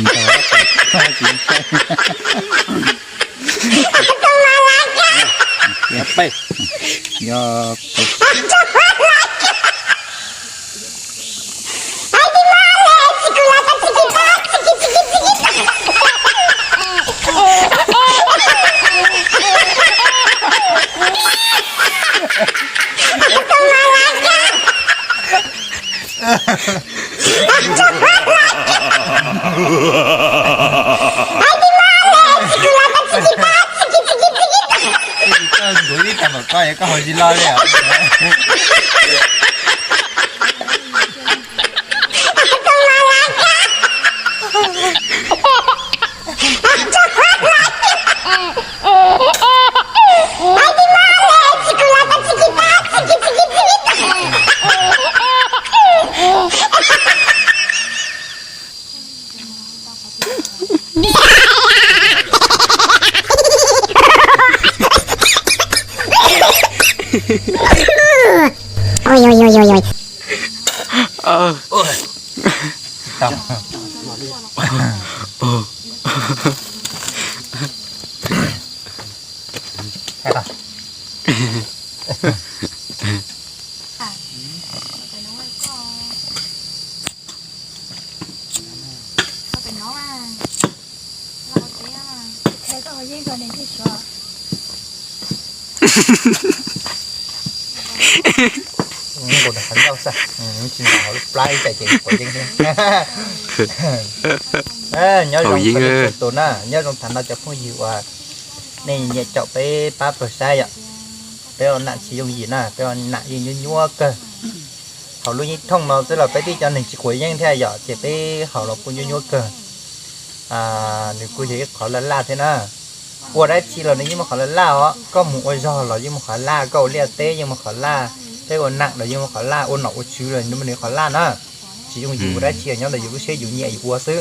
ntawd ntau, tsis ntshai. Yog peb, yog peb. Koj ntxuav ib tag npaum koj es koj haus tsis loj li os. Ui, ui, ui, ui, ui. Nyob zoo tus na, nyob zoo tham no cov phooj ywg uas nej nyiam caum peb pab pawg saib yom. Peb ua nam tsis yooj yim na, peb ua nam yeej nyuaj nyuaj kawg. Haus lub yeeb thooj no xwb los peb tib cov neeg tsis quav yeeb thiab yom, ces peb haus los kuj nyuaj nyuaj kawg. Nws kuj yog ib qhov laj laj thiab na. Ua dab tsi los nws yeej muaj qhov laj laj os, koj mus ua zog los yeej muaj qhov laj, koj ua liaj teb yeej muaj qhov laj, peb ua nam los yeej muaj qhov laj, ua nom ua tswv los nws muaj nws qhov laj na. Tsis yooj yim ua dab tsi, nyob ntawm yus lub siab yus nyiam yus ua xwb.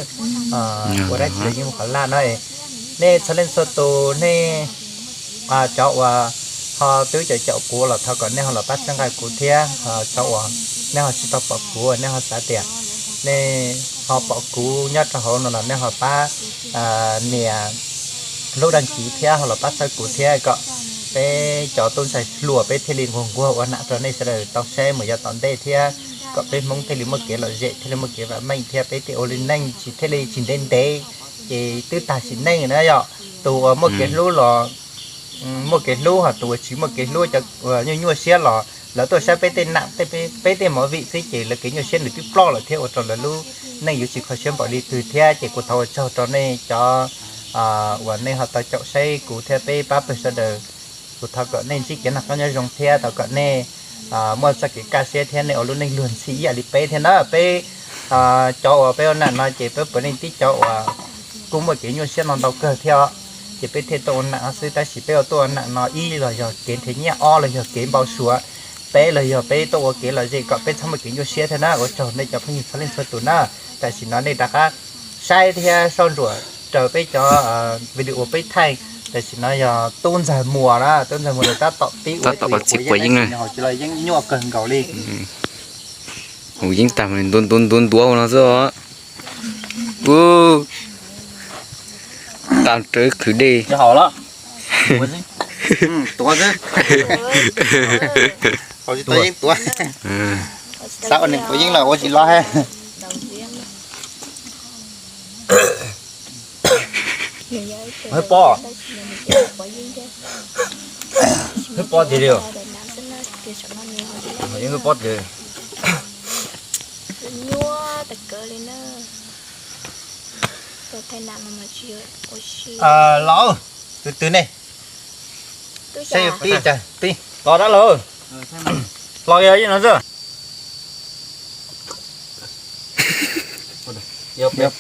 Ua dab tsi los yeej muaj qhov laj na. Nej txhua leej txhua tus nej cov uas ho twb caum caum kuv los thov kom nej ho los pab txhawb nqa kuv thiab. Cov uas nej ho tsis tau pom kuv, nej ho xav tias nej ho pom kuv nyob rau hauv no los nej ho pab nias lub dag kiv thiab ho los pab txhawb kuv thiab kom peb cov tub ntxhais hluas peb thiaj li nquag nquag ua nam rau nej sawv daws tau saib mus yav tom ntej thiab kom peb Hmoob thiaj li muaj kev lom zem, thiaj li muaj kev vam meej thiab peb thiaj ua li neej tsis thiaj li tsis ntev ntev ces twb tag sim neej na yom. Tus uas muaj kev hlub los muaj kev hlub, ho tus uas tsis muaj kev hlub, cov nyuaj nyuaj siab los lawv tuaj saib peb tej nam, peb tej movie xwb ces lawv kev nyuaj siab nws twb ploj lawm thiab ua rau lawv lub neej yuav tsis kho siab npaum li twg thiab. Ces kuv thov ua tsaug rau nej cov uas nej ho tau caum saib kuv thiab peb pab pawg sawv daws. Kuv thov kom nej ntsib kev noj qab nyob zoo thiab thov kom nej muaj txoj kev kaj siab thiab nej ua lub neej luag ntxhi ib yam li peb thiab na. Peb cov uas peb ua nam no ces peb puav leej tib cov uas kuj muaj kev nyuaj siab no ntau kawg thiab os. Ces peb thiaj tuaj ua nam xwb, tab sis peb ua tuaj ua nam no ib los yog kev nrhiav nyiaj, ob los yog kev npau suav, peb los yog peb tuaj ua kev lom zem kom peb txhob muaj kev nyuaj siab thiab na. Ua tsaug nej cov phooj ywg txhua leej txhua tus na. Tam sim no nej rov qab saib thiab soj ntsuam raws peb cov video peb thaij. Tam sim no yog tub ntxawg Muas na, tub ntxawg Muas nws tab tom pib ua txiv quav yeeb, nws haus tsis los yeeb nyuaj kawg nkaus li. Haus yeeb tag ntuav ntuav ntuav ntuav no xwb. Ub, tag rawv khwv dej. Tuav xwb. Haus tsis tau yeeb tuav. Xav ua neeg quav yeeb los ua tsis los he. Hwb pob, hwb pob tiag li, yeej hwb pob tiag. Nyuaj tas kawg li na. Los, tus twg ne? Seb yog tib cas tib los dab laug. Los yog ib no xwb. Yog peb